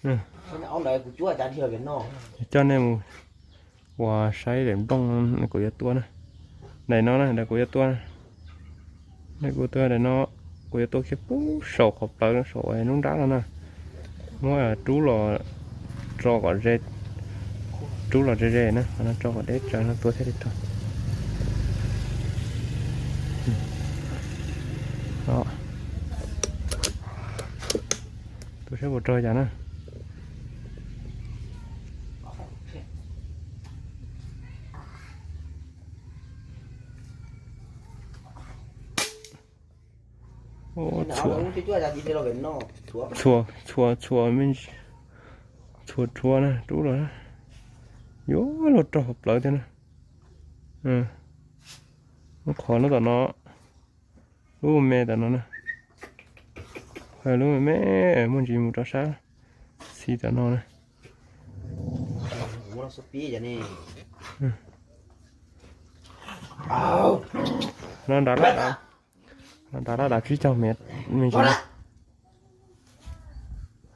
Coj nej mus ua saib daim nplooj kuv yuav tua na. Daim no na, daim kuv yuav tua na. Daim kuv tua, daim no kuv yuav tua kiag pub saum qhov plawv saum lub nrab no na. Muab rub los tso kom ze, rub los ze ze na, qhov no tso kom deb tsawv no tua thiaj li raug. Tua saib puas raug cas na. Txhuam, txhuam, txhuam, txhuam rhuav na, rub los. Yuav luag raug qhov plawv thiab na. Lub qhov lub tom no, lub me tom no na. Lub me me muaj ntsis mus rau sab xis tom no na. No nrad, no nrad lab dav tsib caug mev me ntsis.